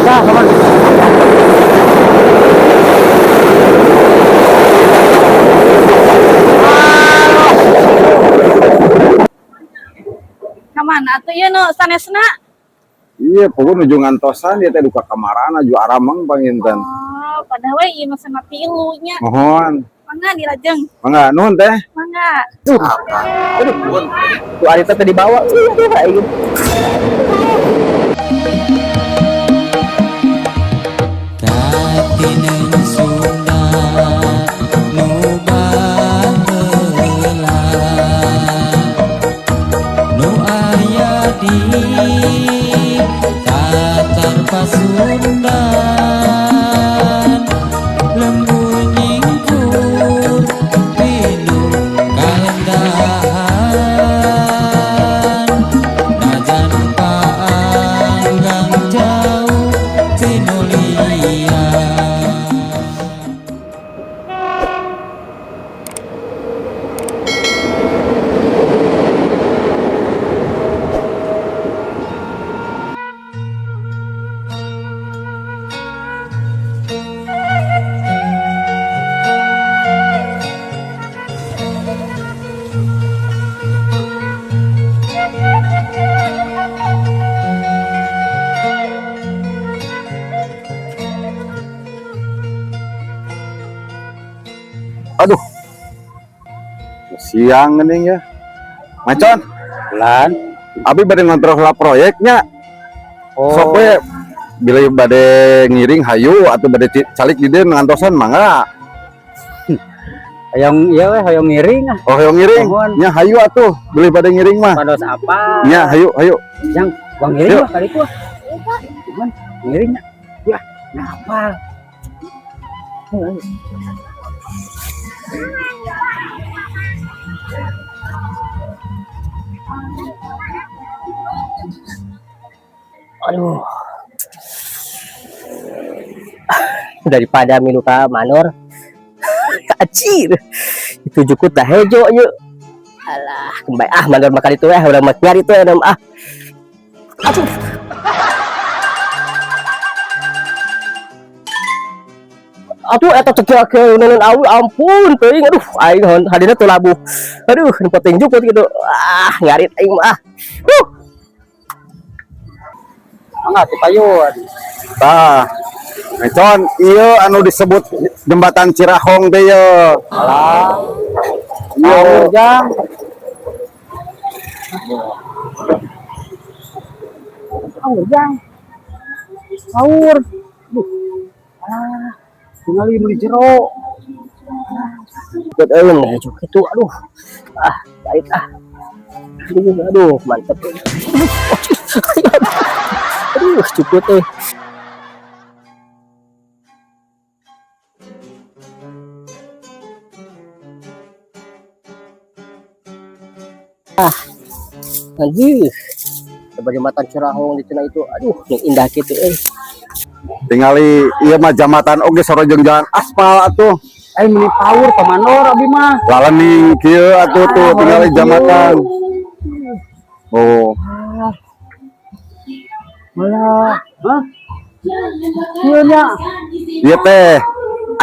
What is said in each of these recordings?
Tah, kaman. Ka mana atuh ieu nu sanesna? Iya, pokoknya nuju ngantosan dia teh duka kamarana ju arameng panginten. Oh, padahal we ieu nu sana tilu nya. Mohon. Mangga dilajeng. Mangga nuhun teh. Mangga. Tuh. Aduh, tuh Arita tadi dibawa. Aduh, aing. Tatinen Sunda nu baheula nu aya di Tatar Pasundan lembur nyingkur pinuh kaendahan najan paanggang jauh tinulian. Aduh. Siang geuning ya. Macon, Bulan. abi bade ngontrol heula proyeknya. Oh. Sok we bila bade ngiring hayu atau bade calik di dieu ngantosan mangga. Hoyong ieu we, hoyong ngiring ah. Oh, hoyong ngiring. Mohon. Nya hayu atuh, beli bade ngiring mah. Pados apa? Nya hayu hayu. Yang bang ngiring Yuk. lah kali itu ah. Cuman ngiringnya. Ya, kenapa? Aduh. Daripada milu ka manor. Kacir. Itu jukut dah hejo yuk. Alah, kembali ah mandor makan itu eh udah mak nyari tuh ah. Aduh. Aduh eta teh ke neuneun awi ampun teuing, aduh aing hadina tuh labuh. Aduh, nu penting jukut gitu. Ah, ngarit aing mah. Ah. Huh. Mangga ti payun. Tah. Macon, ieu anu disebut jembatan Cirahong teh ieu. Alah, Ieu sahur jang. Sahur jang. Sahur. Duh. Alah, tingali meuli jero. Ikut eueun nah jukut itu aduh. Ah, baik ah. Aduh, aduh, mantep. Aduh, jukut eh. Ah, anjir. Coba jembatan Cirahong di cenah itu, aduh, yang indah gitu eh. Tingali ieu mah jambatan oge sarojeng jalan aspal atuh. Aing meuli power pamandor abi mah. Lalening kieu atuh tuh Ah, tingali orang jambatan. Oh, Malah, hah? Ieu nya. ieu teh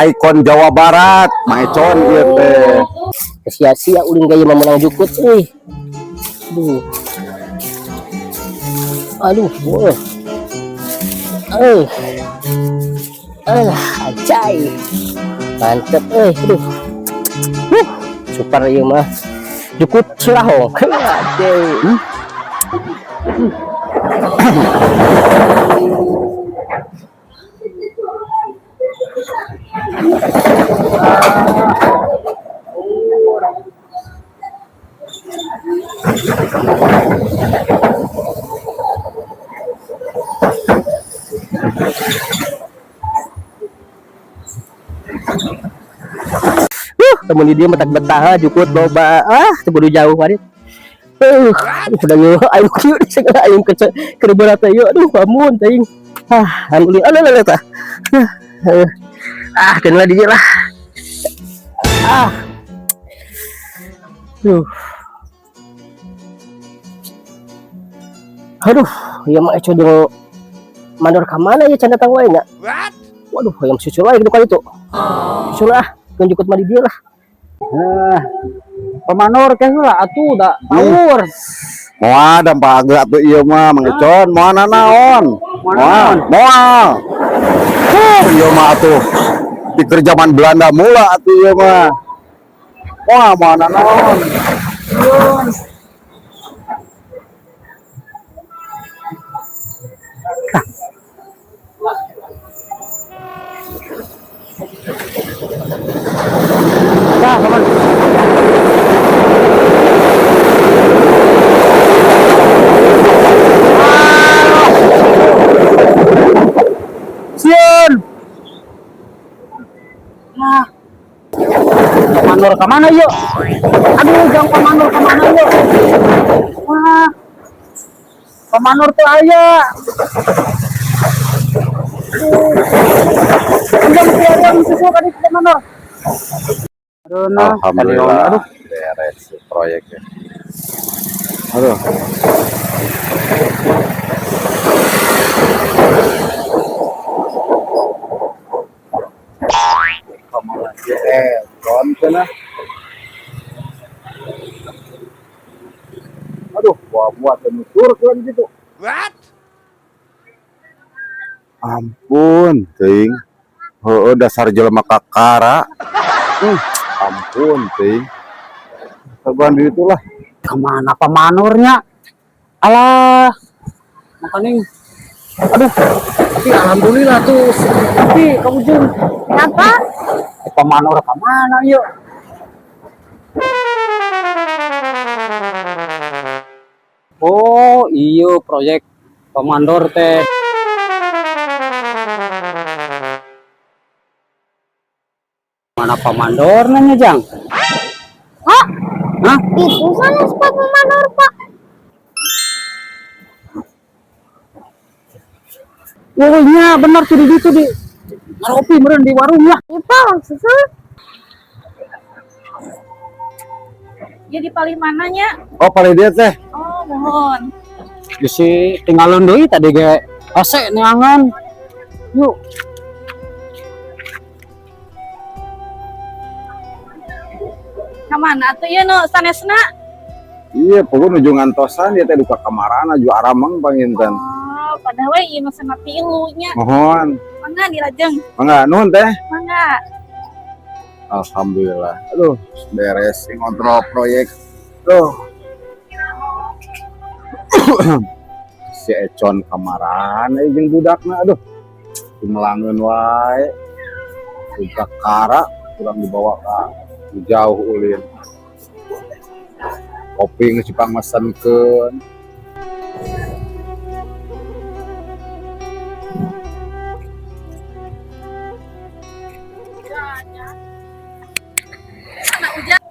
ikon Jawa Barat, Maecon ieu teh. Sia-sia ulin gaya mah menang jukut euy. Aduh. Aduh, wah. Eh. Alah, ajai. Mantep euy, aduh. Huh, super ieu mah. Jukut Cirahong. Ajai. Temen di dia metak betah jukut loba ah teu kudu jauh warit. Aduh udah ngeunah aing kieu di segala aing ke ke berat teh aduh amun teuing. Ah, alhamdulillah alah alah tah. Ah, keun lah di dieu lah. Ah. Duh. Aduh, ieu mah eco jeung Mandor ka mana ya, can datang wae nya? Waduh, hayang susul wae gitu kali itu. Susul ah, keun jukut mah di dieu lah. Nah, Pamanor ke heula atuh da power. Moal dampak agak atuh ieu mah, Mang Econ, moal nanaon. Moal, moal. Huh, ieu mah atuh di zaman Belanda mula atuh ieu mah. Moal, moal nanaon. Tah, Paman. Sieun. Nah. Pamanor ka mana yuk? Aduh, jang Pamanor ka mana yuk? Wah. Pamanor tuh aya. Aduh. Ujang teu aya susu ka ditu Pamanor. Aduh, nah. Alhamdulillah. Aduh. Beres proyeknya. Aduh. Kon cenah. Aduh, buah-buah teu nuturkeun gitu. What? Ampun, teuing. Heueuh, dasar jelema kakara. Ampun, teuing. Saguan di itulah. Kemana Pamanornya? Alah, makanya, aduh, tapi alhamdulillah tuh, tapi ke ujung. Kenapa? Pamanor kemana yuk? Oh, iyo proyek Pamandor teh. Mana Pamandor nanya, Jang? Pak, Hah? itu sana Pak Pamanor, Pak. Oh iya, benar tuh di situ di ngopi meureun di warung lah. Iya, Pak, langsung susul. Jadi paling mananya? Oh, paling dia teh. Oh, mohon. Bisi tinggalon deui tadi ge hese neangan. Yuk. Ka mana atuh ieu nu sanesna? Iya, pokoknya nuju ngantosan dia teh duka kamarana ju arameng panginten. Oh, padahal we ieu mah sama tilu nya. Mohon. Mangga dilajeng. Mangga, nuhun teh. Mangga. Alhamdulillah. Aduh, beres ngontrol proyek. Tuh. Si Econ kamarana jeung budakna, aduh. Dimelangeun wae. Budak kara kurang dibawa ka jauh ulin. Kopi geus dipangmesenkeun.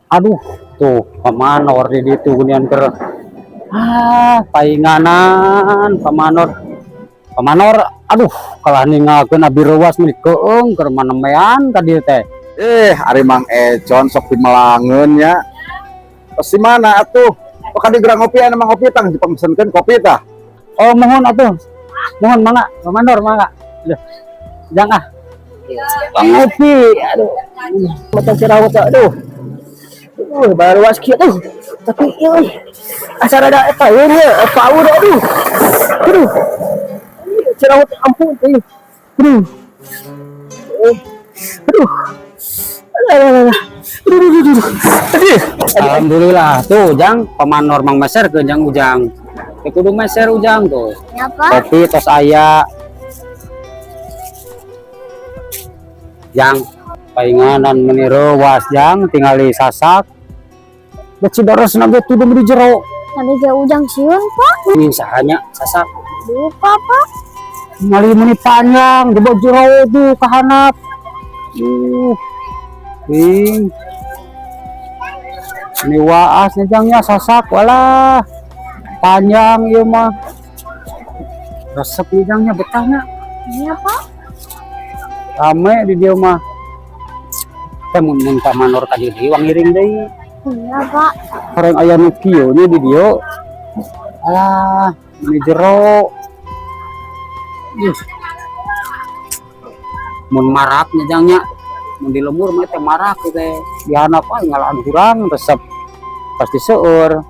Aduh, tuh Pamanor di ditu geuningan keur painganan Pamanor. Pamanor, aduh, kalah ningalkeun abi reuas meuni keung keur manemean ka dieu teh. Eh, ari Mang Econ sok dimelangeun nya. Pasti mana atuh? Kok kadi gerang ngopi aya Mang, ngopi tang dipangmesenkeun kopi tah. Oh, mohon atuh. Mohon mangga, Pamanor mangga. Aduh. Jang ah. Ngopi, aduh. Macan Cirawat, aduh. Baru kieu tuh. Tapi ieu asa rada eta ieu nya, power, aduh. Aduh. Cirawat, ampun teuing. Aduh. Aduh. Aduh, aduh, aduh. Aduh, aduh, aduh, aduh. Aduh. Alhamdulillah tuh Jang, Pamanor mang meser ke Jang Ujang. Teu kudu meser Ujang tuh. Ya, Pak. Kopi tos aya. Jang, painganan meuni reuas Jang, tingali sasak. Bet si daras ge tuh di jero. Tadi ge Ujang sieun, Pak. Ini sahanya sasak. Lupa, Pak. Ngali meuni panjang, jebot jero tuh kahanap. Ting. Ini waas nih Jang ya, sasak walah. Panjang ieu mah. Resep nih Jangnya, betahnya. Iya, Pak. Rame di dieu mah. Teh mun mun Pamanor ka dieu deui wangiring deui. Iya, Pak. Orang aya nu kieu nya di dieu. Alah, ini jero. Mun maraknya jangnya mun di lembur mah teh marak teh di handap ah ngalaan hurang resep pasti seueur.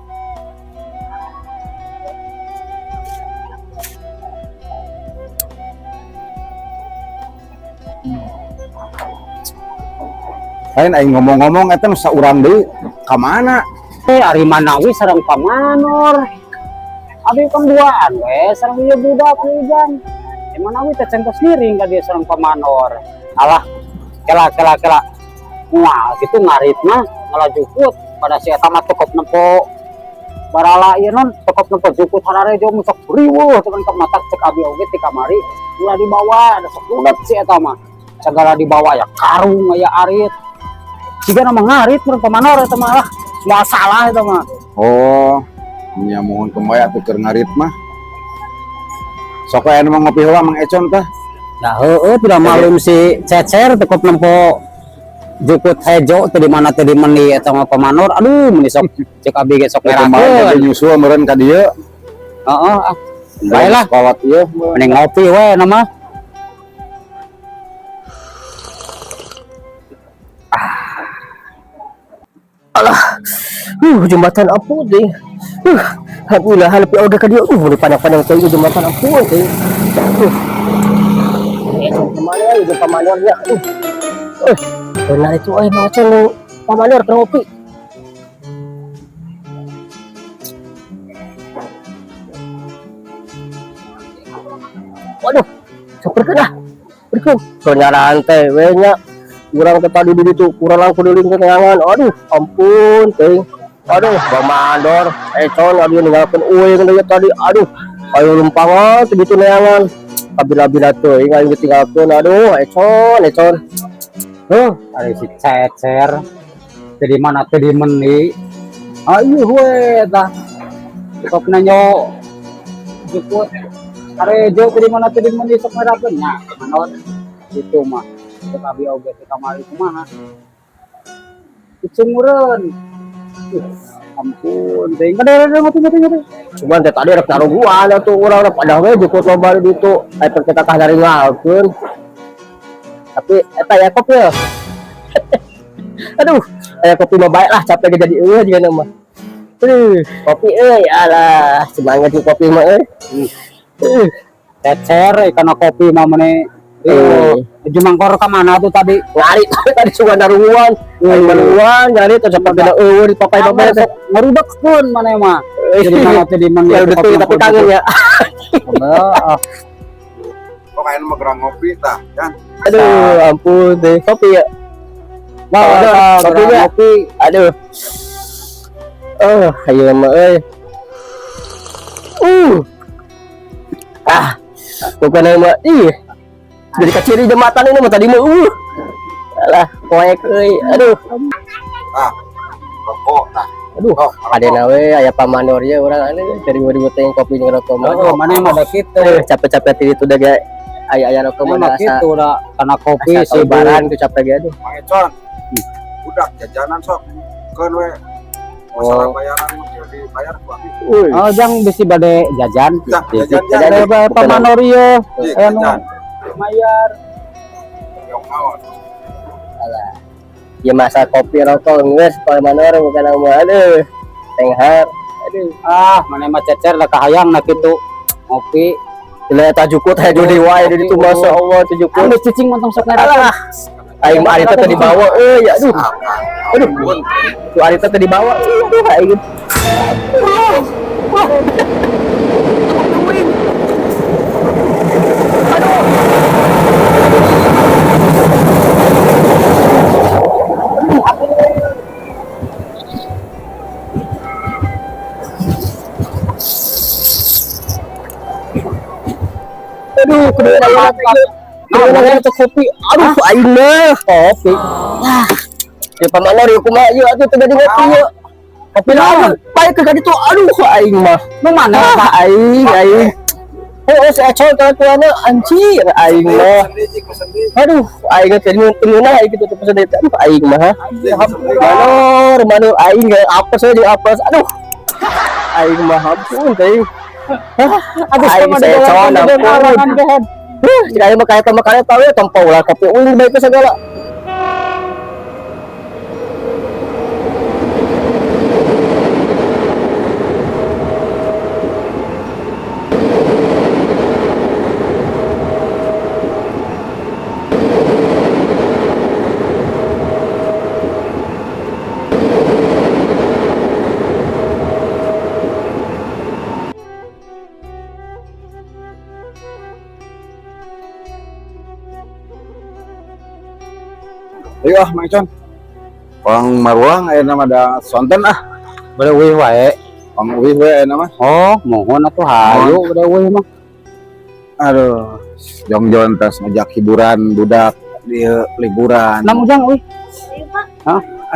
Lain aing ngomong-ngomong eta nu saurang deui ka mana? Eh, ari manawi sareng pamanor. Abi kan duaan we sareng ieu budak hujan. Eh, manawi teh centos miring ka dia sareng pamanor. Alah, kela kela kela. Moal kitu ngarit mah ngalah jukut pada si eta mah tekop nempo barala ieu non tekop nempo jukut hararejo mun sok riweuh teh kan mata cek abi oge ti kamari ulah dibawa da sok budak si eta mah. Segala dibawa ya karung aya arit. Siga mah ngarit mun pamanor eta mah lah. Moal salah eta mah. Oh, nya mohon kembali atuh keur ngarit mah. Sok aya nu mah ngopi heula Mang Econ tah. Nah, heueuh tidak malum si Cecer tekop nempo jukut hejo teh di mana teh di meni eta mah pamanor. Aduh, meni sok cek abi ge sok Kemarin ngerakeun. tadi nyusul meureun ka dieu. Heeh, ah. Bae lah, Kolot ieu. mending ngopi we na mah. Jembatan ampun teh. Alhamdulillah lebih oge ka dieu. Mun panjang-panjang teh jembatan ampun teh. Eh, kemana ya jeung pamanor nya? Benar itu Mang Econ nu pamanor keur ngopi. Waduh, sok ah. Berkeun. Kenyaran teh we nya. Urang teh tadi di ditu kurang langkung kuliling teh neangan. Aduh, ampun teh. Aduh, Bang Mandor, Econ aduh ninggalkeun uing deui tadi. Aduh, ayo lumpangan teh ditu neangan. Kabila-bila teuing aing ditinggalkeun. Aduh, Econ, Econ. Heuh, ari si Cecer teh di mana teh di meni. Ayo we tah. Sok nanyo jukut harejo teh di mana teh di meni sok ngerakeun nya pamanor. Itu mah cek abi oge teh kamari kumaha. Dicumureun. Ampun, teh ngade ngopi ngopi ngopi. Cuman teh tadi rek naruguan atuh urang rek padah we jukut loba di ditu. Aya kita tah ngaringalkeun. Tapi eta ya kopi ya. Aduh, aya kopi mah baik lah capek ge jadi eueuh jeung mah. Aduh, kopi euy alah, semangat jeung kopi mah euy. Cecer kana kopi mah meni. Ieu mangkor ka mana tuh tadi? Ngarit tadi sugan narunguan, aing narunguan ngarit teh sampai beda eueuh di papai-papai teh. Ngarubek pun mana mah. Jadi mana teh di meni. Ya udah tuh tapi kangen ya. Heeh. Kok aya nu mah gerang ngopi tah, kan? Aduh, ampun deh. Kopi ya. Wah, kopi nya. kopi. Aduh. Oh, ayo mah euy. Ah. Bukan mah ih. Jadi kaciri jembatan ini mah tadi mah. Alah, poek euy. Aduh. Ah. Rokok tah. Aduh, Oh, adena we aya pamanor ye urang anu dari ribu teh kopi jeung rokok mah. Oh, mana mah da kitu. Capek-capek ti ditu da ge aya-aya rokok mah Mana asa kitu da kana kopi asa sih kaubaran tuh capek ge aduh. Mang Econ. Budak jajanan sok. Keun we. Masalah Oh. bayaran mah dibayar ku abi. Uy. Oh, jang bisi bade jajan. Jang, jajan Jajan. jang. Ada pamanor ieu. Iya, Aya nu jajan. mayar. Yang naon? Ya masa kopi rokok geus pamanor bukan mah aduh. Tenghar. Aduh. Ah, mana mah cecer da kahayang na kitu. Ngopi. Gila eta jukut hayo di wae di ditu masya Allah teh jukut. Anu cicing montong sok ngerakeun. Alah. Aing mah arita teh dibawa euy aduh. Aduh. Tuh arita teh dibawa euy aduh aing. Aduh, kudu nanya teh kopi. Aduh, aing mah kopi. Ah. Ya pamanor ieu kumaha ieu atuh teu jadi ngopi ieu. Kopi naon? Bae ke ditu. Aduh, aing mah. Nu mana? Ah, aing aing. Oh, si Econ kelakuannya anjir aing mah. Aduh, aing teh ngeunah aing kitu teh pesen deui. Aduh, aing mah. Manor, manor aing ge apes we jeung apes. Aduh. Aing mah ampun teh. Aduh, Aing sama si Econ ampun. ampun. Cik aya mah kareta mah kareta we tempo ulah kopi uing bae segala. Ayo ah, Mang Icon. Pang maruang ayeuna mah da sonten ah. Bade uih wae. Pang uih we ayeuna mah. Oh, mohon atuh hayu bade uih mah. Aduh, jongjon tas ngajak hiburan budak di liburan. Nam Ujang uih. Ayo, Pak.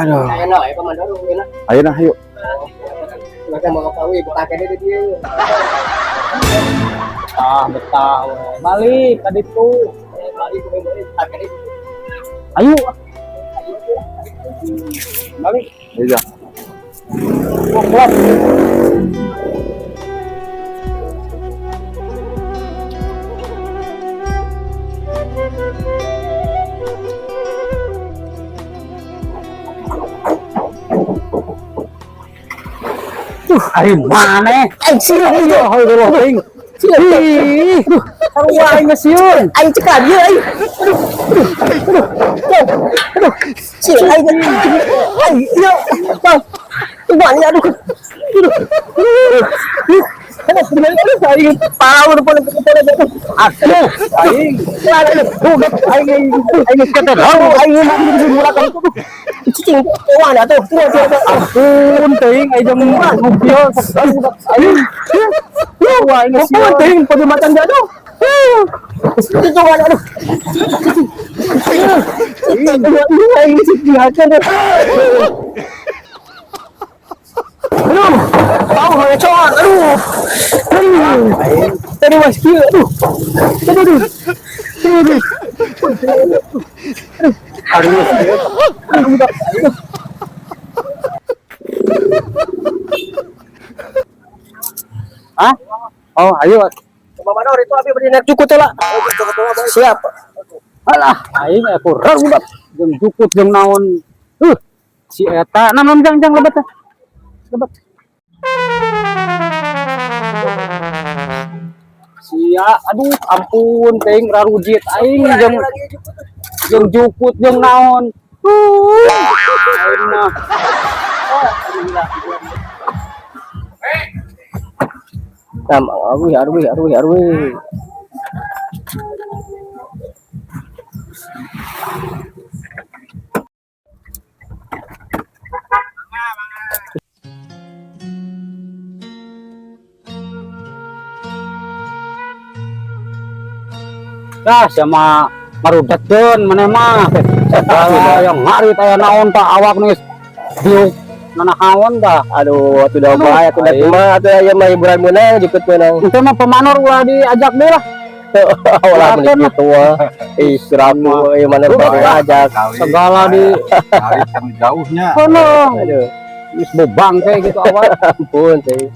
Aduh, Ayeuna we pamanor uing. ayo nah ayo. Mereka mau kawi betah kene di dieu. Ah, betah we. Balik ka ditu. Balik balik betah kene. Ayo. Balik. Ayo Jang. Klop. Ayo mana? Aing sieun ieu. Ayo dulu aing. Sieun. Ih, sarua aing geus sieun. Aing cekal ieu aing. Aduh. Aduh. Aduh. Aduh. Sieun aing. Aing ieu. Bang. Wani aduh. Aduh. Aduh. Aduh, aduh, aing parah udah paling aduh. Aduh, aing. Aduh, Aing aing aing geus kata aduh, aing mulakan itu. Cicing, wani atuh. Tuh, tuh, tuh. Ampun teuing aing jeung mobil budak aing. Wah, aing geus Ampun, teuing pada macan dia aduh. Itu wani aduh. Aduh, aing dihajar. Aduh, tahu Mang Econ, aduh. Aduh. Tadi mas kieu, aduh. Aduh, aduh. Aduh, aduh. Aduh, budak aing. Hah? Oh, ayo. Coba manor itu abi beri naik cukup lah. Siap. Alah, aing aku budak jeung jukut jeung naon. Si eta nam nam jang jang lebat. Lebat. Sia, aduh ampun teuing rarujit aing jeung jeung jukut jeung naon. Aing mah. Nam, aduh, aduh, aduh, aduh. Dah sama marudetkeun maneh mah. Segala yang ngarit aya naon tah awak geus diuk nanahaon dah. Aduh, atuh dah bae, atuh dah kumaha atuh aya mah hiburan meunang jukut meunang. Itu mah pemanor ulah diajak deh lah. Ulah mun kitu wah. Ih, siramu ieu mana baru ajak. Segala di Tarik yang jauhnya. kono. Aduh, Geus bobang kayak gitu awak. ampun teh.